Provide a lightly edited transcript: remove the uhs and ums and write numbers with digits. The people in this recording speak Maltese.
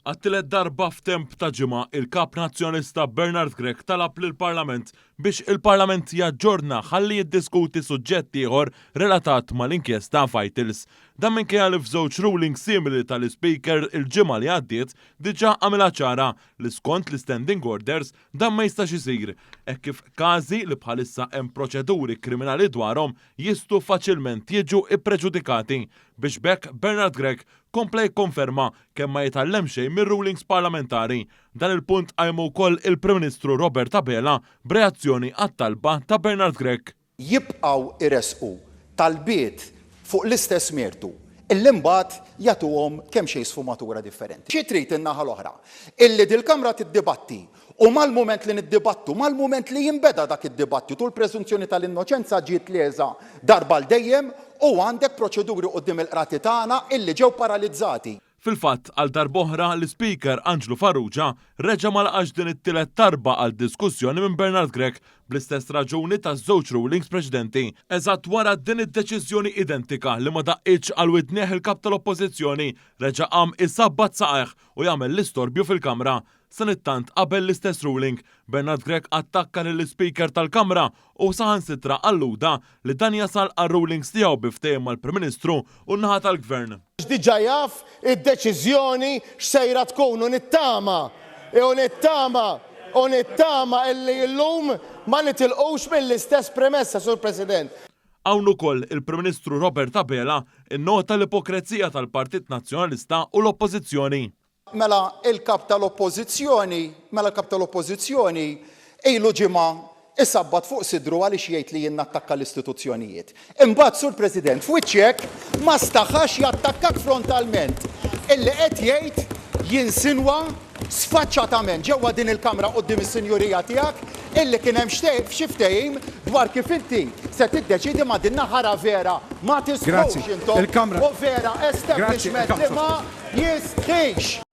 Għat-tielet darba f'temp ta' ġimgħa, il-Kap Nazzjonalista Bernard Grech talab lill-Parlament biex il-Parlament jaġġorna ħalli jiddiskuti suġġett ieħor relatat mal-inkjesta Vitals. Dan minkejja li f'żewġ rulings simili tal-Ispeaker il-ġimgħa li għaddiet diġà għamilha ċara li skont l-istanding orders dan ma jistax isir hekk kif każi li bħalissa hemm proċeduri kriminali dwarhom jistgħu faċilment jiġu ppreġudikati biex b'hekk Bernard Grech kompla jikkonferma kemm ma jitgħallem xejn mir-rulings parlamentari. Dan il-punt qajmu wkoll il-Prim Ministru Robert Abela b'reazzjoni għat-talba ta' Bernard Grech. Jibqgħu jressqu talbiet fuq l-istess mertu illi mbagħad jagħtuhom kemxejn sfumatura differenti. Xi trid in-naħa l-oħra? Illi dil-Kamra tiddibatti U mal-mument li niddibattu, mal-mument li jinbeda dak id-dibattitu, l-preżunzjoni tal-innoċenza ġiet leża darba għal dejjem u għandek proċeduri quddiem il-qrati tagħna illi ġew paralizzati. Fil-fatt, għal darb'oħra, l-Ispeaker Anġlu Farrugia reġa' ma laqax din it-tielet tarba għal diskussjoni minn Bernard Grech bl-istess raġuni taż-żewġ rulings preċedenti. Eżatt wara din id-deċiżjoni identika li ma daqqitx għal widnejh il-Kap tal-Oppożizzjoni reġa' qam isabbat saqajh u jagħmel l-istorbju fil-Kamra. Sanittant, qabel l-istess ruling, Bernard Grech attakka lill-Ispeaker tal-Kamra u saħansitra alluda li dan jasal għar-rulings tiegħu bi ftehim mal-Prim Ministru u n-naħa tal-Gvern. Għax diġà jaf id-deċiżjoni x'sejra tkun u nittama, u nittama, u nittama illi llum ma nitilqux mill-istess premessa, Sur President. Hawn ukoll il-Prim Ministru Robert Abela nnota l-ipokrezija tal-Partit Nazzjonalista u l-Oppożizzjoni. Mela l-Kap tal-Oppożizzjoni, mela l-Kap tal-Oppożizzjoni ilu ġimgħa isabbat fuq sidru għaliex jgħid li jien nattakka l-istituzzjonijiet. Imbagħad, Sur President, f'wiċċek ma staħax jattakkak frontalment illi qed jgħid jinsinwa sfaċċatament ġewwa din il-Kamra quddiem is-Sinjurija tiegħek illi kien hemm xi ftehim dwar kif inti se tiddeċiedi ma' din naħara vera ma tisħux intom u vera establishment li ma jistħix!